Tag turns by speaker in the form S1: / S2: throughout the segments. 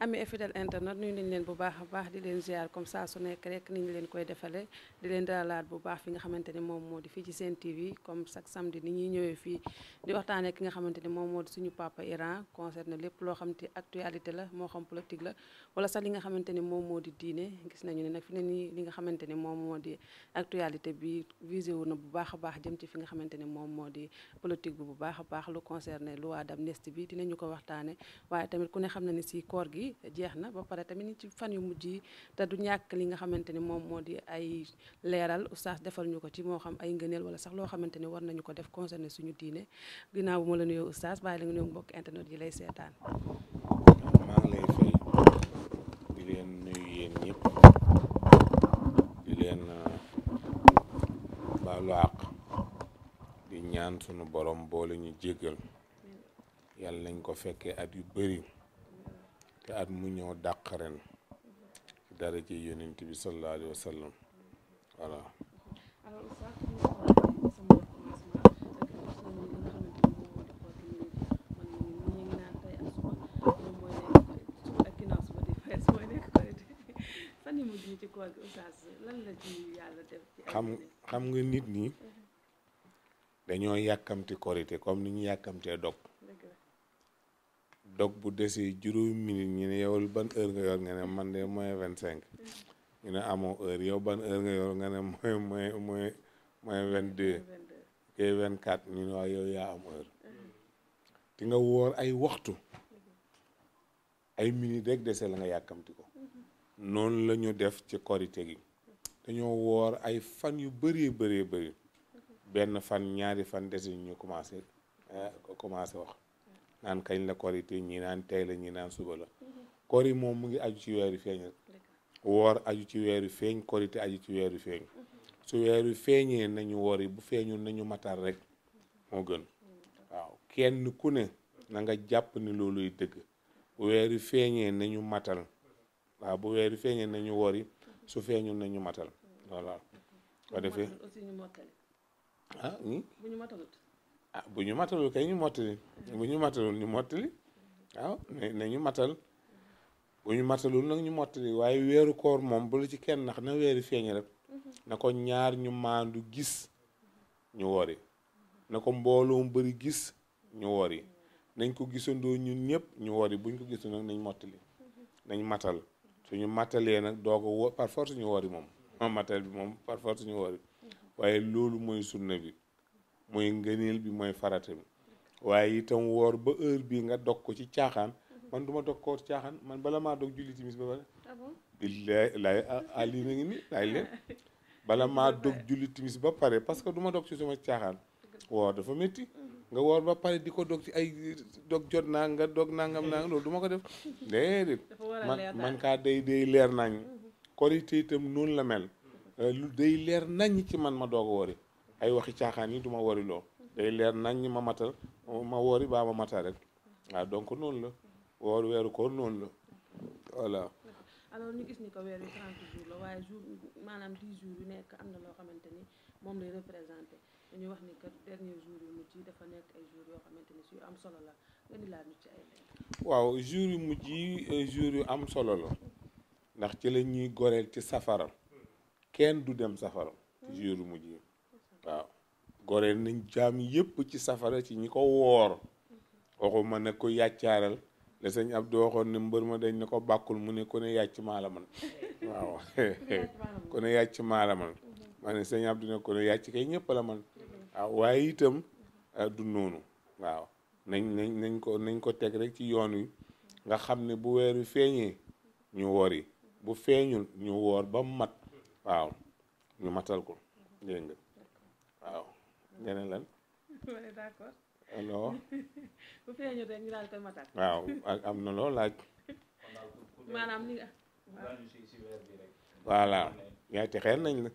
S1: ami et fidèle internet nuyu nañ leen bu baax a baax di leen ziar comme ça su nekk rek ni ñu leen koy defale di leen dalalaat bu baax fi nga xamante ni moom moo di fii ci Sen TV comme chaque samedi ni ñuy ñëwee fii di waxtaanee ki nga xamante ni moom moo di suñu papa Iran concerne lépp loo xamante actualité la moo xam politique la wala sax li nga xamante ni moom moo di diine gis nañu ne nag fi ne nii li nga xamante ni moom moo di actualité bi visé wu na bu baax a baax jëm ci fi nga xamante ni moom moo di politique bi bu baax a baax lu concerné loi d'amnistie bi dinañu ko waxtaane waaye tamit ku ne xam na ni si koor gi jeex na ba pare tamit ni ci fan yu mujj yi te du ñàkk li nga xamante ni moom moo di ay leeral oustaz defal ñu ko ci moo xam ay ngëneel wala sax loo xamante ni war nañu ko def concerné suñu diine ginnaaw bu ma la nuyoo oustaz bàyyi la nga nuyu mbokk internet yi lay seetaan.
S2: maa ngi lay fay di leen nuyu yéen ñëpp di leen baalu àq di ñaan sunu borom boole ñu jéggal yàlla nañ ko fekkee at yu bari te at mu ñëw dàq ren ci daraja yonent bi sallallahu alayhi wa sallam voilà. xam nga nit ñi dañoo yàkkamti korité comme ni ñu yàkkamtee dog bu desee juróomi minute ñu ne yow ban heure nga yor nga ne man de mooy 25 ñu ne amoo heure yow ban heure nga yor nga ne mooy 22 kay 24 ñu ne waaw yow yaa am heure ti nga woor ay waxtu ay minute rek dese la nga yàkkamti ko noonu la ñu def ci korité gi dañoo woor ay fan yu bëree bëri benn fan ñaari fan dese ñu commencé wax naan kañ la korité ñi naan tey la ñi naan suba la kori moom mu ngi aju ci weeru feeñ rek woor aju ci weeru feeñ korité aju ci weeru feeñ su weeru feeñee nañu wori bu feeñul nañu matal rek moo gën waaw kenn ku ne na nga jàpp ni looluy dëgg bu weeru feeñee nañu matal waaw bu weeru feeñee nañu wori su feeñul nañu matal voilà ko defee bu ñu matalul kay ñu mottali bu ñu matalul ñu mottali waaw nañu matal bu ñu matalul nag ñu mottali waaye weeru koor moom bu la ci kenn ndax na weeru feeñ rek na ko ñaar ñu maandu gis ñu wori na ko mbooloo mu bari gis ñu wori nañ ko gisandoo ñun ñëpp ñu wori buñ ko gisandoo nag nañ mottali nañ matal suñu matalee nag doo ko par force ñu wori moom matal bi moom par force ñu wori waaye loolu mooy sunna bi mooy ngëneel bi mooy farata bi waaye itam woor ba heure bii nga dog ko ci caaxaan man duma dog koor caaxaan man bala maa dog julli timis ba pare billahi lay ali na ngi ni laay leen bala maa dog julli timis ba pare parce que duma dog ci suma caaxaan woor dafa métti nga woor ba pare di ko dog ci ay dog jot naa nga dog nangam naa loolu duma ko def déedéet man kaa day leer nañ korité itam noonu la mel lu day leer nañ ci man ma doog a wori ay waxi caaxaan yi duma wori loo day leer nañ ma matal ma wori baa ma matal rek waaw donc noonu la woor weeru koor noonu la voilà.
S1: alors ñu gis ni ko weer yi 30 jours la waaye jour maanaam 10 jours yu nekk am na loo xamante ni moom lay représenté dañuy wax ni que dernier jour yu mujj yi dafa nekk ay jours yoo xamante ni yu am solo la nga di laaj ñu ci ay leer.
S2: waaw jour yu mujj yi jour yu am solo la ndax ci la ñuy goreel ci safara kenn du dem safara ci jour yu mujj yi waaw goreel nañ jaam yépp ci safara ci ñi ko woor waxuma ne ko yàccaaral la sëñ Abdou waxoon ne mbër ma dañ ne ko bàkkul mu ne ku ne yàcc maa la man waaw ku ne yàcc maa la man ma ne sëñ Abdou ne ku ne yàcc kay ñëpp la man waaw waaye itam du noonu waaw nañ ko teg rek ci yoon wi nga xam ne bu weeru feeñee ñu wori bu feeñul ñu woor ba mat waaw ñu matal ko dégg nga waaw ñeneen lan
S1: d'accord
S2: alors
S1: bu feeñul rek ñu daal koy matal
S2: waaw ak am na loo laaj
S1: maanaam li nga
S2: voilà yaa te xeer nañ la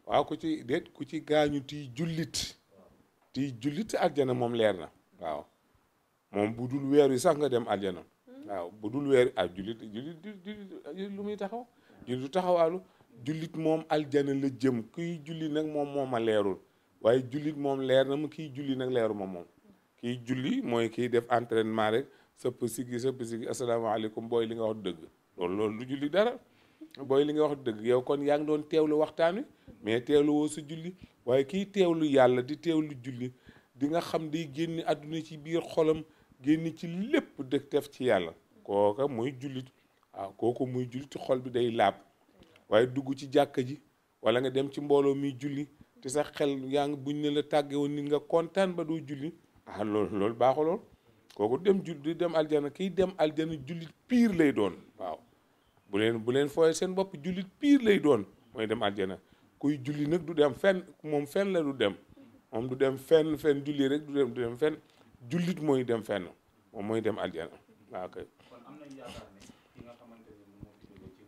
S2: waaw ku ci gaañu tiy jullit aljana moom leer na waaw moom bu dul weer wi sax nga dem aljana waaw bu dul weer jullit lu muy taxaw jullit du taxawaalu jullit moom aljana la jëm kuy julli nag moom ma leerul waaye jullit moom leer na mu kiy julli nag leeru moom kiy julli mooy kiy def entraînement rek sëpp sigi asalaamaaleykum booy li nga wax dëgg loolu du julli dara. booy li nga wax dëgg yow kon yaa ngi doon teewlu waxtaan wi mais teewlu woo sa julli waaye kiy teewlu yàlla di teewlu julli di nga xam day génn àdduna ci biir xolam génn ci lépp dëkk def ci yàlla kooka muy jullit waaw kooku muy jullit xol bi day laab waaye dugg ci jàkka ji wala nga dem ci mbooloo miy julli te sa xel yaa ngi buñ ne la tàggewoon nit nga kontaan ba doo julli loolu baaxulool kooku di dem aljana kiy dem aljana jullit piir lay doon waaw bu leen fooye seen bopp jullit piir lay doon mooy dem aljana kuy julli nag du dem fenn moom fenn la du dem moom du dem fenn julli rek du dem fenn jullit mooy dem fenn moom mooy dem aljana waaw kay.
S3: kon am nañ yaakaar ne ki nga xamante ne moo tuddee ci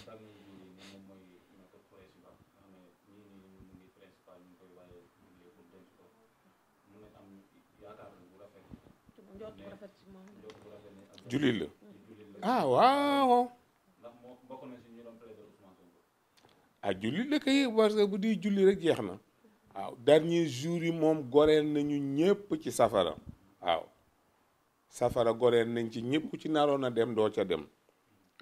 S3: dernier jour moom mooy méthode principal nga xam ne ñii mu ngi principal ñu koy waaye liggéey pour denc ko mun nañ am yaakaar bu rafet.
S1: njort bu rafet ci moom.
S2: jullit la waaw.
S3: ndax moo bokk na si ñu doon plaider Ousmane Sonko.
S2: jullit la kay parce que bu di julli rek jeex na waaw dernier jour yi moom goreel nañu ñépp ci safara waaw safara goreel nañ ci ñépp ku ci naroon a dem doo ca dem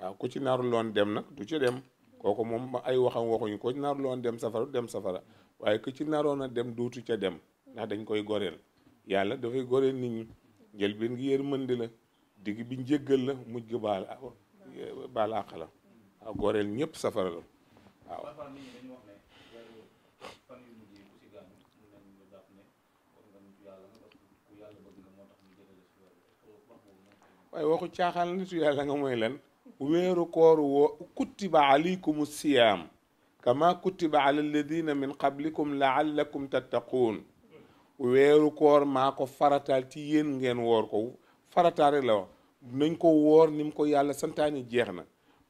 S2: waaw ku ci naruloon dem nag du ca dem kooku moom ay waxuñu ko ci naruloon dem safara waaye ku ci naroon a dem dootu ca dem ndax dañ koy goreel yàlla dafay goreel nit ñi jël bi ngi yërmande la digg bi njëggal la mujj ga baal àq la waaw goreel ñépp safara la waaw.
S3: parfois nit ñi dañu wax ne fan yu mujj yi ku si gaañu mun nañu la jàpp ne wax nga nitu yàlla nga parce que ku yàlla bëgg nga moo tax ñu jëlee la si weer bi wax boobu
S2: waaye waxu caaxaan la nitu yàlla nga mooy lan weeru koor woo kutiba alaykum siyaam kama kutiba ala alladina min qablikum laallakum tattaquun weeru koor maa ko farataal ci yéen ngeen woor ko farataal rek la wax nañ ko woor ni mu ko yàlla santaani jeex na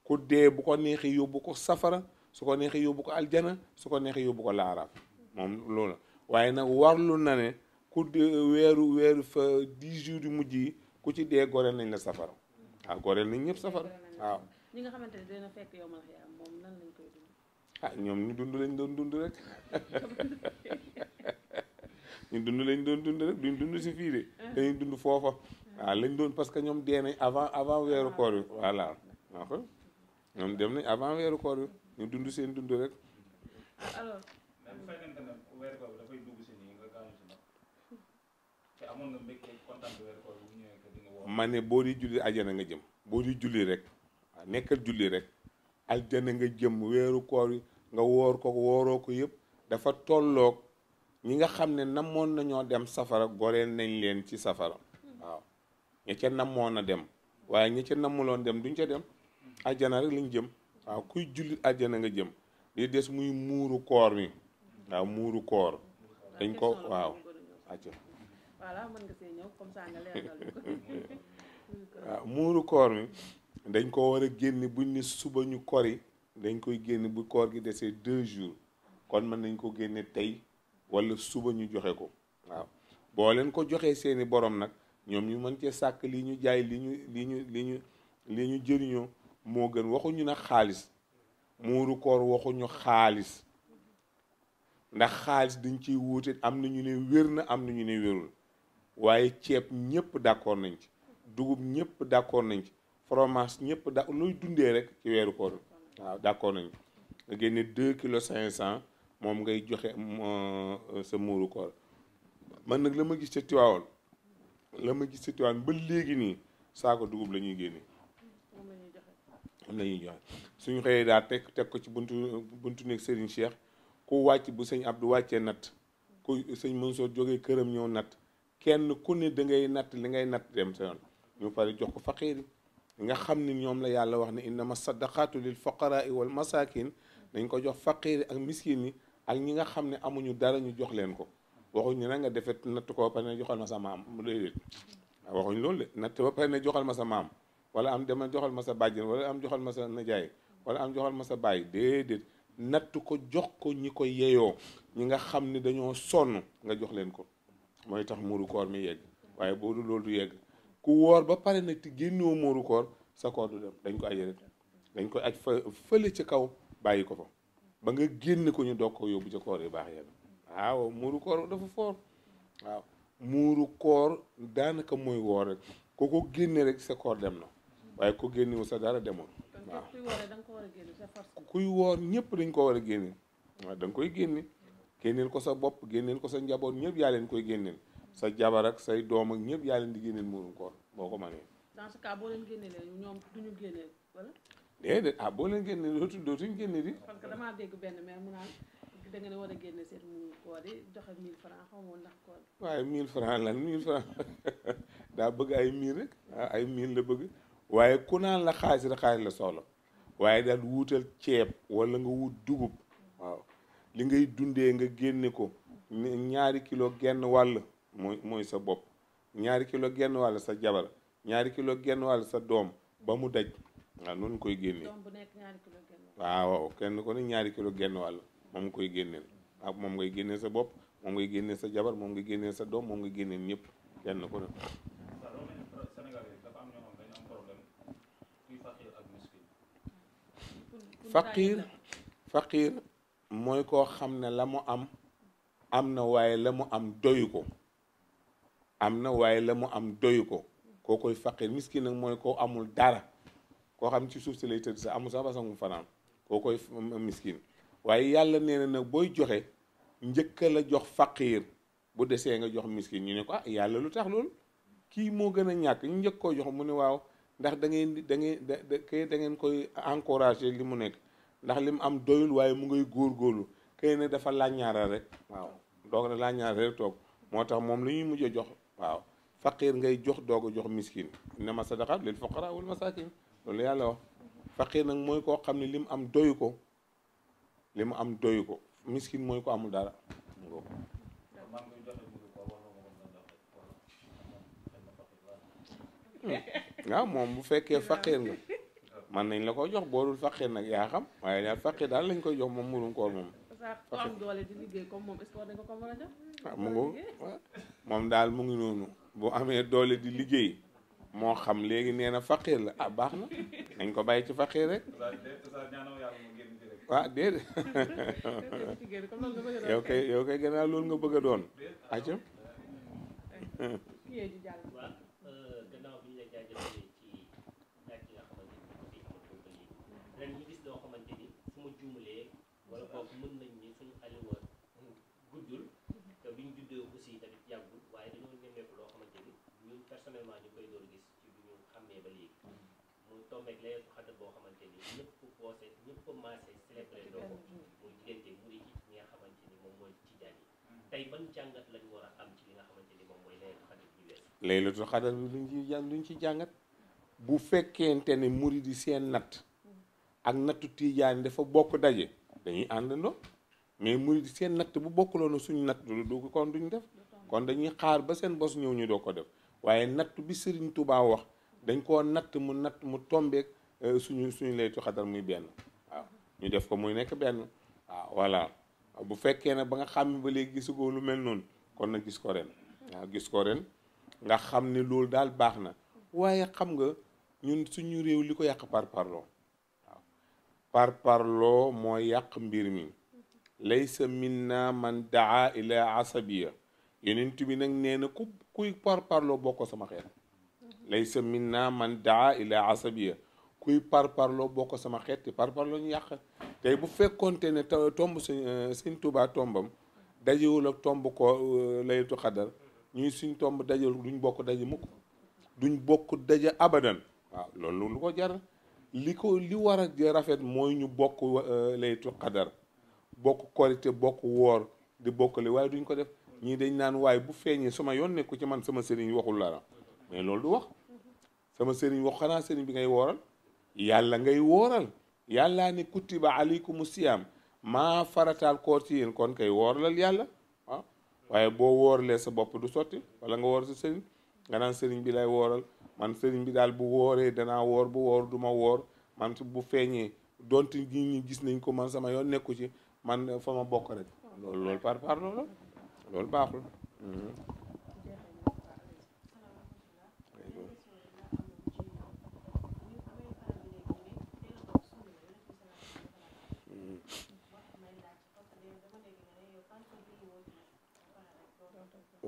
S2: ku dee bu ko neexee yóbbu ko safara su ko neexee yóbbu ko aljana su ko neexee yóbbu ko laaraaf moom loolu waaye nag warlu na ne ku weeru fa 10 jours yu mujj yi ku ci dee goreel nañ la safara waaw goreel nañ ñëpp safara waaw.
S1: ñi nga xamante ne dina fekk yow ma la moom nan lañ koy dund.
S2: ñoom ñu dund lañ doon dund rek ñu dund lañ doon dund rek duñ dund si fii de dañuy dund foofa waaw lañ doon parce que ñoom dee nañ avant weeru koor bi voilà waaw ñoom dem nañ avant weeru koor bi ñu dund seen dund rek.
S1: alors.
S3: mais bu fekkente ne weeru koor bi dafay dugg si nii nga gaañu si nag te amoon nga mbégte kontaan bi weeru koor bu ñëwee que di nga woor.
S2: ma ne boo di julli aljana nga jëm boo di julli rek waaw nekkal julli rek aljana nga jëm weeru koor yi nga woor ko wooroo ko yëpp dafa tolloog ñi nga xam ne namoon nañoo dem safara goreel nañ leen ci safara waaw ña ca namoon a dem waaye ña ca namuloon dem duñ ca dem aljana rek lañ jëm waaw kuy julli aljana nga jëm li des muy muuru koor mi waaw muuru koor dañ ko waaw acca
S1: voilà mën nga see ñëw comme ça nga leeral ko.
S2: waaw muuru koor mi dañ ko war a génne buñ ne suba ñu kori dañ koy génne bu koor gi desee 2 jours kon mën nañ ko génne tey wala suba ñu joxe ko waaw boo leen ko joxee seeni borom nag ñoom ñu mën cee sàkk li ñu jaay li ñu jëriñoo moo gën waxuñu nag xaalis muuru koor waxuñu xaalis ndax xaalis dañ ciy wuute am na ñu ne wér na am na ñu ne wérul waaye ceeb ñëpp d'accord nañ ci dugub ñëpp d'accord nañ ci fromage ñëpp looy dundee rek ci weeru koor waaw d'accord nañ ci nga génne 2 kilos 500 moom ngay joxe sa muuru koor man nag la ma gis ca Tiwaawan ba léegi nii saako dugub la ñuy génne moom la ñuy joxe suñu xëyee daal teg ko ci buntu nekk Serigne Cheikh ku wàcc bu sëñ Abdou wàccee natt ku sëñ Mansour jógee këram ñëw natt kenn ku ne da ngay natt li ngay natt dem sa yoon ñu pare jox ko faqiir yi nga xam ne ñoom la yàlla wax ne innama sadaqatu lil fuqaraa wal masakin dañ ko jox faqiir yi ak miskin yi ak ñi nga xam ne amuñu dara ñu jox leen ko waxuñ ne nag nga defet natt ko ba pare ne joxal ma sa maam déedéet waxuñ loolu de natt ba pare ne joxal ma sa maam wala am demal joxal ma sa bàjjen wala am joxal ma sa najaay wala am joxal ma sa baay déedéet natt ko jox ko ñi ko yeyoo ñi nga xam ne dañoo sonn nga jox leen ko mooy tax muuru koor mi yegg waaye boo du loolu du yegg ku woor ba pare nag te génnoo muuru koor sa koor du dem dañ ko aj rek dañ koy aj fële ci kaw bàyyi ko fa ba nga génn ko ñu doog ko yóbbu ca koor yi baax yegg waaw muuru koor dafa foor waaw muuru koor daanaka mooy woor rek ku ko génne rek sa koor dem na waaye ku génnewu sa dara demoon waaw kuy woor ñëpp dañ ko war a génne waaw da nga koy génne génneel ko sa bopp génneel ko sa njaboot ñëpp yaa leen koy génneel sa jabar ak say doom ak ñëpp yaa leen di génneel muurum koor boo ko mënee.
S1: dans ce cas boo leen génneelee ñoom duñu génneel wala.
S2: déedéet boo leen génneel dootuñ génne di.
S1: parce que damaa dégg benn maire mu naan da ngeen war a génne seen muurum koor yi joxe 1000 francs xaw ma ndax koor.
S2: waaye 1000 francs lan 1000 francs daa bëgg ay 1000 rek ay 1000 la bëgg waaye ku naan la xaalis rek xaalis la soxla waaye daal wuutal ceeb wala nga wut dugub waaw li ngay dundee nga génne ko 2 kilo genn wàll mooy sa bopp 2 kilo genn wàll sa jabar 2 kilo genn wàll sa doom ba mu daj waaw noonu koy génnee.
S1: doom bu nekk 2 kilo genn wàll.
S2: waaw kenn ko ne 2 kilo genn wàll moom koy génneel ak moom ngay génneel sa bopp moom ngay génneel sa jabar moom ngay génneel sa doom moom ngay génneel ñëpp kenn ko ne. faqiir mooy koo xam ne la mu am na waaye la mu am doyu ko koo koy faqiir miskin nag mooy koo amul dara koo xam ci suuf si lay tëdd sa amul sax basangu fanaan koo koy miskin waaye yàlla nee na nag booy joxe njëkka la jox faqiir bu desee nga jox miskin ñu ne ko yàlla lu tax loolu kii moo gën a ñàkk ñu njëkk koo jox mu ne waaw ndax da ngeen koy encouragé li mu nekk ndax li mu am doyul waaye mu ngay góorgóorlu kay ne dafa làññaaral rek waaw doog na làññaaral rek toog moo tax moom la ñuy mujj a jox waaw faqiir ngay jox doog a jox miskin innama sadaqaat lil fuqaraa wal masaakin loolu yàlla wax faqiir nag mooy koo xam ne li mu am doyu ko miskin mooy ko amul dara waaw moom bu fekkee faqiir nga man nañ la ko jox boo dul faqiir nag yaa xam waaye daal faqiir daal lañ koy jox moom murum koor moom.
S1: ku am doole di liggéey comme moom est-ce que war nañ ko mën a jox.
S2: moom daal mu ngi noonu bu amee doole di liggéey moo xam léegi nee na faqiir la baax na nañ ko bàyyi ci faqiir rek. déedéet yow kay gannaaw loolu nga bëgg a doon acca
S4: ren ñu gis loo xamante ni fu ma juumalee wala boog mën nañ ni suñu aliwa guddul te biñ juddoo aussi tamit yàggul waaye dañoo nemmeeku loo xamante ni ñun personnellement ñu koy door gis ci bi ñu xàmmee ba léegi mu tombeeg laylatul xadr boo xamante ni ñëpp boose ñëpp maase célébré doo ko muy diggante murid yi ñi nga xamante ni moom mooy tijaan yi tey ban jàngat lañ war a am ci li nga xamante ni moom mooy laylatul xadr bi wees
S2: laylatul xadr bi luñ ci jàngat bu fekkente ne murid yi seen natt ak nattu tiijaan dafa bokk daje dañuy àndandoo mais murid seen natt bu bokkuloon suñu natt du kon duñ def kon dañuy xaar ba seen bos ñëw ñu doo ko def waaye natt bi Serigne Touba wax dañ koo natt mu tombeek suñu laytu xadar muy benn waaw ñu def ko muy nekk benn waaw voilà bu fekkee ne ba nga xam ba léegi gisugoo lu mel noonu kon na gis ko ren waaw gis ko ren nga xam ne loolu daal baax na waaye xam nga ñun suñu réew li ko yàq parparloo moo yàq mbir mi laysa minna man daa ila asabiya yonent bi nag nee na kuy parparloo bokk sama xeet laysa minna man daa ila asabiya kuy parparloo bokk sama xeet te parparloo ñu yàq tey bu fekkonte ne tomb Sëñ Tuubaa tombam dajewul ak tomb ko laylatul xadar ñuy suñ tomb dajewul duñ bokk daje mukk duñ bokk daje abadan waaw loolu lu ko jar li war a rafet mooy ñu bokk laylatul qadar bokk korite bokk woor di bokkale waaye duñ ko def ñii dañ naan waaye bu feeñee sama yoon nekku ci man sama sëriñ waxul dara mais loolu du wax sama sëriñ wax xanaa sëriñ bi ngay wooral yàlla ngay wooral yàllaa ne kutiba alaykumu siyaam maa farataal koor ci yéen kon kay wooralal yàlla waaye boo wooralee sa bopp du sotti wala nga woor sa sëriñ nga naan sëriñ bi lay wooral man sëriñ bi daal bu wooree danaa woor bu woor du ma woor man bu feeñee donte ñi gis nañ ko man sama yoon nekku ci man fa ma bokk rek loolu par loolu baaxul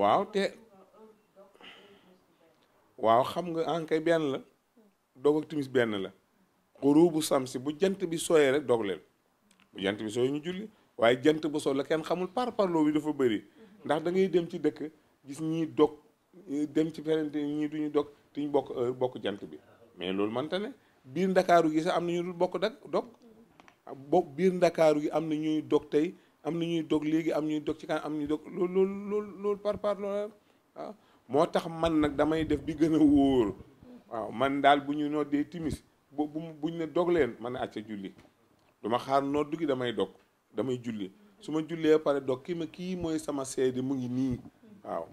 S2: waaw waaw xam nga ankay benn la dog ak timis benn la xurubu samsi bu jant bi sooyee rek dog leen bu jant bi sooyee ñu julli waaye jant bu soo la kenn xamul parparloo bi dafa bëri ndax da ngay dem ci dëkk gis ñii dog dem ci ferente ñii duñu dog te ñu bokk heure bokk jant bi mais loolu manta ne biir ndakaaru gi sax am na ñu dul bokk dog biir ndakaaru gi am na ñuy dog tey am na ñuy dog léegi am ñuy dog ci kan am ñuy dog loolu parparloo la waaw moo tax man nag damay def bi gën a wóor waaw man daal bu ñu noddee timis buñ ne dog leen man ne acca julli du ma xaar noddu gi damay dog damay julli su ma jullee pare dog kii mooy sama seede mu ngi nii waaw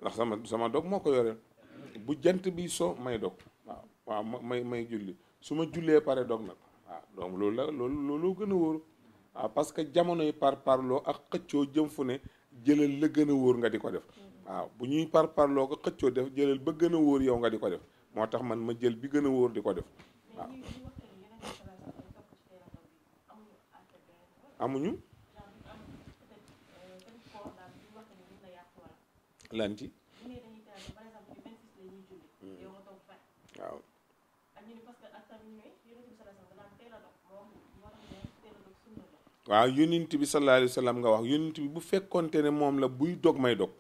S2: ndax sama dog moo ko yoreel bu jant bi so may dog waaw may julli su ma jullee pare dog nag waaw donc loolu gën a wóor waaw parce que jamono yi parloo ak xëccoo jëm fu ne jëlal la gën a wóor nga di ko def waaw bu ñuy parloo ko xëccoo def jëlal ba gën a wóor yow nga di ko def moo tax man ma jël bi gën a wóor di ko def waaw amuñu lan ci waaw waaw yonent bi sallallahu alayhi wa sallam nga wax yonent bi bu fekkonte ne moom la buy dog may dog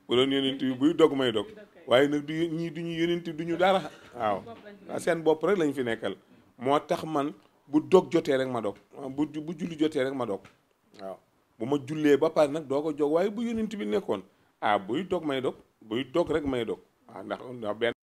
S2: bu doon yonent bi buy dog may dog waaye nag ñii duñu yonent duñu dara waaw seen bopp rek lañ fi nekkal moo tax man bu dog jotee rek ma dog bu julli jotee rek ma dog waaw bu ma jullee ba pare nag doo ko jog waaye bu yonent bi nekkoon buy dog may dog buy dog rek may dog waaw ndax benn